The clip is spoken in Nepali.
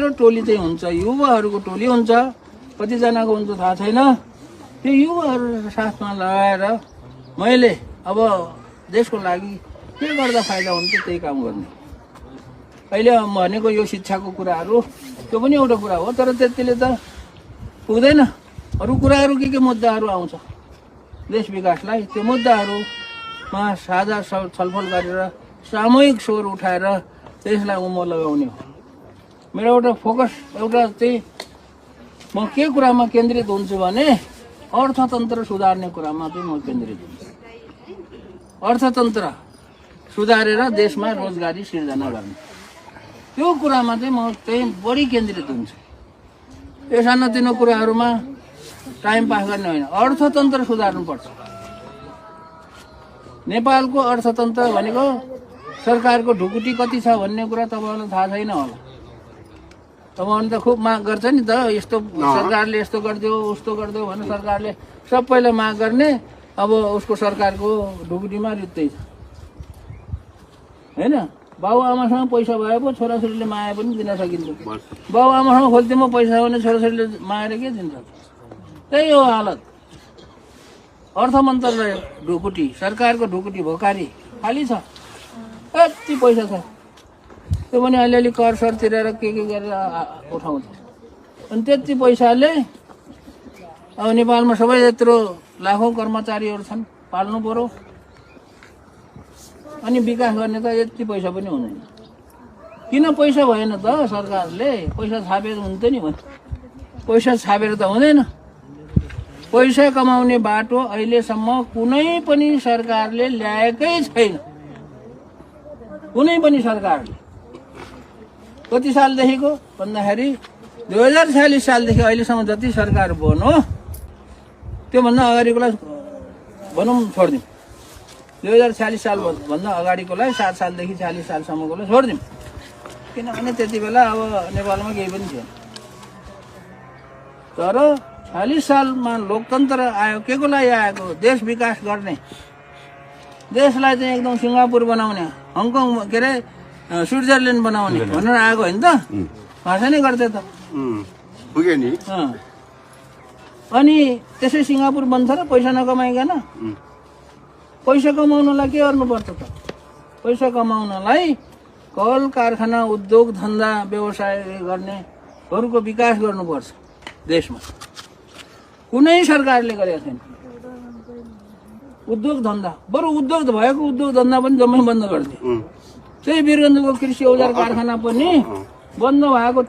सानो टोली चाहिँ हुन्छ, युवाहरूको टोली हुन्छ, कतिजनाको हुन्छ थाहा छैन। त्यो युवाहरू साथमा लगाएर मैले अब देशको लागि के गर्दा फाइदा हुन्छ त्यही काम गर्ने। अहिले भनेको यो शिक्षाको कुराहरू त्यो पनि एउटा कुरा हो, तर त्यतिले त पुग्दैन। अरू कुराहरू के मुद्दाहरू आउँछ देश विकासलाई, त्यो मुद्दाहरूमा साझा छलफल गरेर सामूहिक स्वर उठाएर त्यसलाई उँभो लगाउने हो। मेरो एउटा फोकस एउटा चाहिँ म के कुरामा केन्द्रित हुन्छु भने अर्थतन्त्र सुधार्ने कुरामा चाहिँ म केन्द्रित हुन्छु। अर्थतन्त्र सुधारेर देशमा रोजगारी सिर्जना गर्ने त्यो कुरामा चाहिँ म चाहिँ बढी केन्द्रित हुन्छु। यो सानोतिनो कुराहरूमा टाइम पास गर्ने होइन, अर्थतन्त्र सुधार्नुपर्छ। नेपालको अर्थतन्त्र भनेको सरकारको ढुकुटी कति छ भन्ने कुरा तपाईँहरूलाई थाहा छैन होला। तपाईँहरूले त खुब माग गर्छ नि त, यस्तो सरकारले यस्तो गरिदियो उस्तो गरिदियो भनेर सरकारले सबैलाई माग गर्ने। अब उसको सरकारको ढुकुटीमा रित्तै छ होइन। बाउ आमासँग पैसा भए पो छोराछोरीले माया पनि दिन सकिन्छ। बाउ आमासँग खोल्थेमा पैसा भने छोराछोरीले मायाले के दिन्छ? त्यही हो हालत। अर्थ मन्त्रालय ढुकुटी, सरकारको ढुकुटी भोकारी खाली छ, यति पैसा छ। त्यो पनि अलिअलि कर सर तिरेर के गरेर उठाउँछ। अनि त्यति पैसाले अब नेपालमा सबै यत्रो लाखौँ कर्मचारीहरू छन्, पाल्नु पर्यो। अनि विकास गर्ने त यति पैसा पनि हुँदैन। किन पैसा भएन त? सरकारले पैसा छापेर हुन्थ्यो नि भने। पैसा छापेर त हुँदैन। पैसा कमाउने बाटो अहिलेसम्म कुनै पनि सरकारले ल्याएकै छैन। कुनै पनि सरकारले। कति सालदेखिको भन्दाखेरि 2046 सालदेखि अहिलेसम्म जति सरकार बन्यो त्योभन्दा अगाडिकोलाई भनौँ छोडिदिउँ। 2046 साल भन्दा अगाडिकोलाई 7 सालदेखि 40 सालसम्मकोलाई छोडिदिउँ। किनभने त्यति बेला अब नेपालमा केही पनि थिएन। तर 40 सालमा लोकतन्त्र आयो। के को लागि आएको? देश विकास गर्ने, देशलाई चाहिँ एकदम सिङ्गापुर बनाउने, हङकङ के अरे स्विजरल्यान्ड बनाउने भनेर आएको होइन त? भाषा नै गर्थे त पुग्यो नि। अनि त्यसै सिङ्गापुर बन्छ र पैसा नकमाइकन? पैसा कमाउनलाई के गर्नुपर्छ त? पैसा कमाउनलाई कल कारखाना, उद्योग धन्दा, व्यवसाय गर्नेहरूको विकास गर्नुपर्छ देशमा। कुनै सरकारले गरेको छैन उद्योग धन्दा। बरु उद्योग भएको उद्योग धन्दा पनि जम्मै बन्द गरिदियो। त्यही वीरगन्जको कृषि औजार कारखाना पनि बन्द भएको